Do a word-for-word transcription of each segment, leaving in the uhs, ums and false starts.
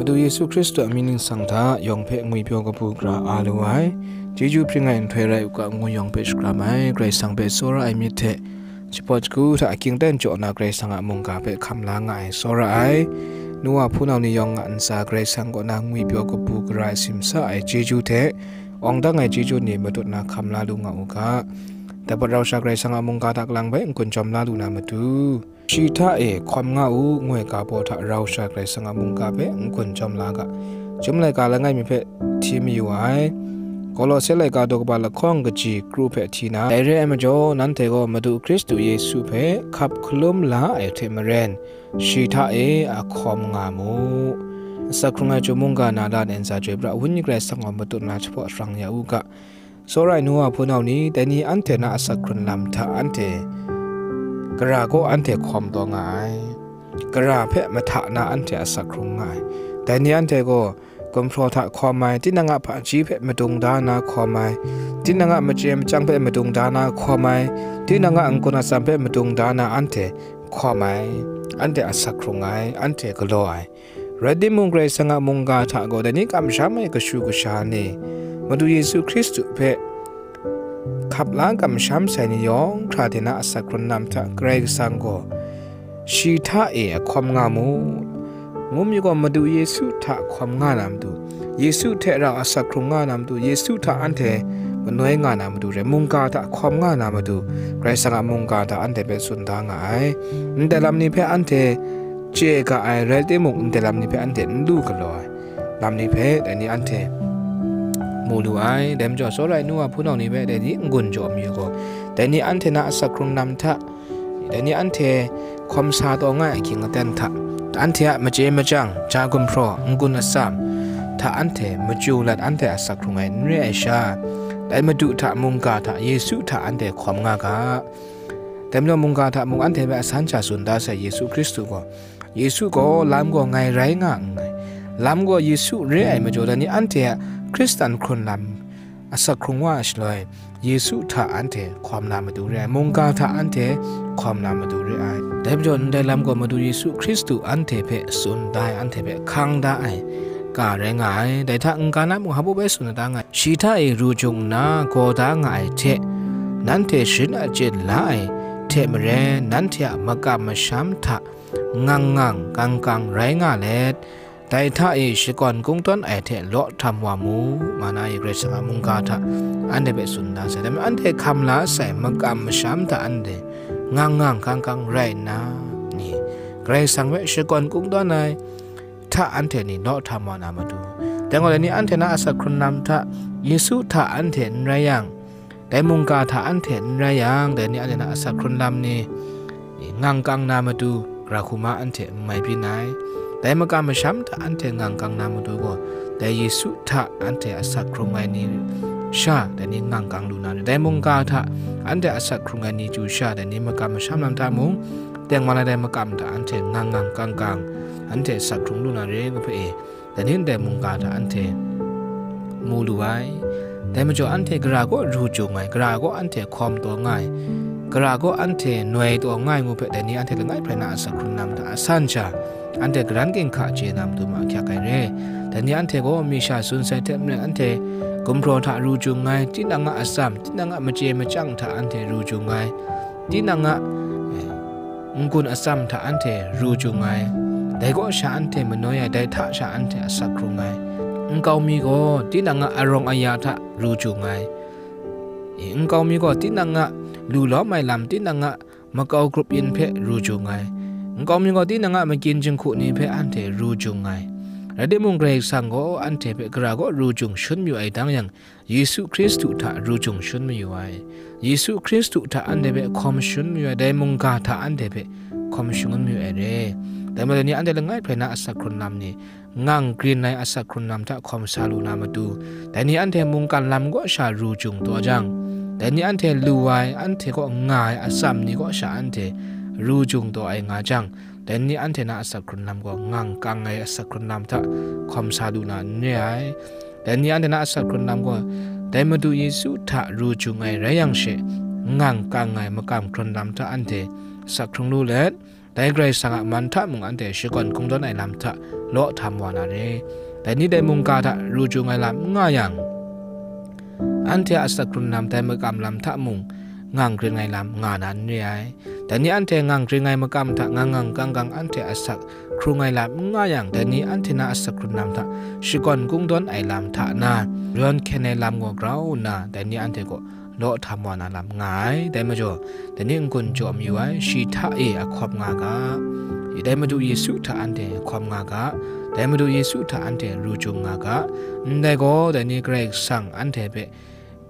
Madu Yesu Hkristu a mying ningsang hta yawng hpe ngwipyaw kabu gara a lu ai, chyeju hpring ai nhtoi rai u ga ngu yawng hpe shakram ai, Karai Kasang hpe tsawra ai myit hte, jahpawt jahku hta a ging dan jaw na Karai Kasang a mungga hpe hkam la nga ai, tsawra ai, nu wa hpunau ni yawng a ntsa Karai Kasang kaw na ngwipyaw kabu gara ai simsa ai chyeju hte, awng dang ai chyeju ni matut na hkam la lu nga u ga. Dai pawt rau sha Karai Kasang a mungga hta kalang bai n-gun jawm la lu na matu, shi hta e hkawm nga u, ngu ai ga baw hta rau sha Karai Kasang a mungga hpe n-gun jawm la ga. Chyum laika langai mi hpe hti mayu ai. Kolose laika daw kaba lahkawng kaji kru hpe hti na, dai re ai majaw, nanhte gaw Madu Hkristu Yesu hpe hkap hkalum la ai hte maren, shi hta e a hkawm nga mu. Asak hkrung ai chyum mungga na la ntsa chyoi pra, Wenyi Karai Kasang gaw matut na jahpaw sharang ya u ga. Tsawra ai nu wa hpunau ni, dai ni anhte na asak hkrun lam hta anhte gara kaw anhte hkawm taw nga ai. Gara hpe mahta na anhte asak hkrung nga ai. Dai ni anhte gaw gumhpraw hta hkawm ai, tinang a hpaji hpe madung da na hkawm ai, tinang a machye machyang hpe madung da na hkawm ai, tinang a n-gun atsam hpe madung da na anhte hkawm ai, anhte asak hkrung ai, anhte galaw ai. Rai timung, Karai Kasang a mungga hta gaw dai ni kamsham ai kashu kasha ni, Madu Yesu Hkristu hpe hkap la kamsham sai ni yawng hkra de na asak hkrun lam hta Karai Kasang gaw shi hta e a hkawm nga mu. Ngu mi gaw, Madu Yesu hta hkawm nga na matu, Yesu hte rau asak hkrung nga na matu, Yesu hta anhte manoi nga na matu re, mungga hta hkawm nga na matu, Karai Kasang a mungga hta anhte hpe tsun da nga ai. Ndai lam ni hpe anhte chye ga ai rai timung, ndai lam ni hpe anhte n lu galaw ai lam ni hpe dai ni anhte mu lu ai. Dai majaw, tsawra ai nu wa hpunau ni hpe dai ni n-gun jaw mayu gaw, dai ni anhte na asak hkrung lam hta, dai ni anhte hkawm sa taw nga ai ahkying aten hta, anhte a machye machyang, ja gumhpraw, n-gun atsam hta anhte machyu lat, anhte asak hkrung ai n re ai sha, dai Madu hta, mungga hta, Yesu hta anhte hkawm nga ga. Dai majaw, mungga hta mung anhte hpe asan sha tsun da sai, Yesu Hkristu gaw, Yesu gaw lam gaw ngai rai nga nngai. Lam gaw Yesu re ai majaw, dai ni anhte a Hkristan hkrun lam asak hkrung wa ai shaloi, Yesu hta anhte hkawm na matu re ai, mungga hta anhte hkawm na matu re ai. Dai majaw, ndai lam gaw Madu Yesu Hkristu anhte hpe tsun da ai, anhte hpe hkang da ai ga rai nga ai. Dai hta n-ga na mung hpa bai tsun da nga ai. Shi hta e ru jung nna gaw da nga ai hte, nanhte sharin achyin la ai hte maren, nanhte a makam masham hta ngang ngang kang kang rai nga let, dai hta e shakawn kungdawn ai hte law htam wa mu, nga na i Karai Kasang a mungga hta anhte hpe tsun da sai. Dai majaw, anhte hkam la sai makam masham hta anhte ngang ngang kang kang rai nna ni, Karai Kasang hpe shakawn kungdawn ai hta anhte ni law htam wa na matu, dai gaw, dai ni anhte na asak hkrun lam hta Yesu hta anhte n rai yang, dai mungga hta anhte n rai yang, dai ni anhte na asak hkrun lam ni ngang kang na matu, gara hku ma anhte n mai byin ai. Dai makam masham hta anhte ngang kang na matu gaw, dai Yesu hta anhte asak hkrung ai ni sha, dai ni ngang kang lu na re. Dai mungga hta anhte asak hkrung ai ni chyu sha, dai ni makam masham lam hta mung, tengman ai dai makam hta anhte ngang ngang kang kang, anhte asak hkrung lu na re, ngu hpe e, dai ni ndai mungga hta anhte mu lu ai. Dai majaw, anhte gara kaw ru jung ai, gara kaw anhte hkawm taw nga ai, gara kaw anhte noi taw nga ai ngu hpe, dai ni anhte langai hprai na asak hkrun lam hta asan sha, anhte garan ginhka chye na matu ma ahkyak ai re. Dai ni anhte gaw mi sha tsun sai hte maren, anhte gumhpraw hta ru jung ai, tinang a atsam, tinang a machye machyang hta anhte ru jung ai, tinang a, eh, n-gun atsam hta anhte ru jung ai, dai kaw sha anhte manoi ai, dai hta sha anhte asak hkrung ai. Nkau mi gaw tinang a arawng aya hta ru jung ai, e, nkau mi gaw tinang a lu lawm ai lam, tinang a makau grup yin hpe ru jung ai, nkau mi gaw tinang a makyin jinghku ni hpe anhte ru jung ai. Rai timung, Karai Kasang gaw anhte hpe gara kaw ru jung shangun mayu ai dang yang, Yesu Hkristu hta ru jung shangun mayu ai. Yesu Hkristu hta anhte hpe hkawm shangun mayu ai, dai mungga hta anhte hpe hkawm shangun mayu ai re. Dai majaw, dai ni anhte langai hprai na asak hkrun lam ni, ngang grin ai asak hkrun lam hta hkawm sa lu na matu, dai ni anhte mungkan lam kaw sha ru jung taw jang, dai ni anhte lu ai, anhte kaw nga ai atsam ni kaw sha anhte ru jung taw ai nga jang, dai ni anhte na asak hkrun lam gaw ngang kang ai asak hkrun lam hta hkawm sa lu na n re ai. Dai ni anhte na asak hkrun lam gaw, dai Madu Yesu hta ru jung ai rai yang she, ngang kang ai makam hkrun lam hta anhte asak hkrung lu let, Dai Karai Kasang a man hta mung anhte shakawn kungdawn ai lam hta law htam wa na re. Dai ni dai mungga hta ru jung ai lam n nga yang, anhte a asak hkrung lam dai makam lam hta mung ngang gring ai lam nga na n re ai. Dai ni anhte ngang gring ai makam hta ngang ngang gang gang anhte a asak hkrung ai lam n nga yang, dai ni anhte na asak hkrung lam hta shakawn kungdawn ai lam hta na, rawn hkyen ai lam gaw grau nna, dai ni anhte kaw law htam wa na lam nga ai. Dai majaw, dai ni n-gun jaw mayu ai, shi hta e a hkawm nga ga, dai Madu Yesu hta anhte hkawm nga ga, dai Madu Yesu hta anhte ru jung nga ga, ndai gaw, dai ni Karai Kasang anhte hpe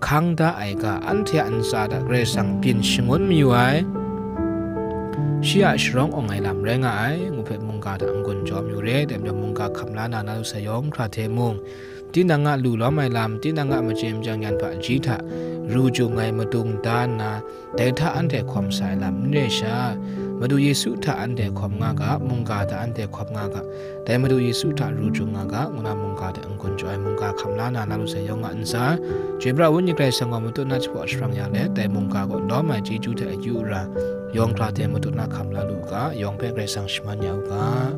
hkang da ai ga, anhte a ntsa hta Karai Kasang byin shangun mayu ai, shi a sharawng awng ai lam rai nga ai, ngu hpe mungga hta n-gun jaw mayu re. Dai majaw, mungga hkam la na, na lu sai yawng hkra hte mung, tinang a lu lawm ai lam, tinang a machye machyang yan hpaji hta ru jung ai madung da nna, dai hta anhte hkawm sa ai lam n re sha, Madu Yesu hta anhte hkawm nga ga, mungga hta anhte hkawm nga ga, dai Madu Yesu hta ru jung nga ga, ngu na mungga hta n-gun jaw ai, mungga hkam la na, na lu sai yawng a ntsa, chyoi pra Wenyi Karai Kasang gaw matut na jahpaw sharang ya let, dai mungga kaw lawm ai chyeju hte akyu ara, yawng hkra hte matut na hkam la lu u ga, yawng hpe Karai Kasang shaman ya u ga.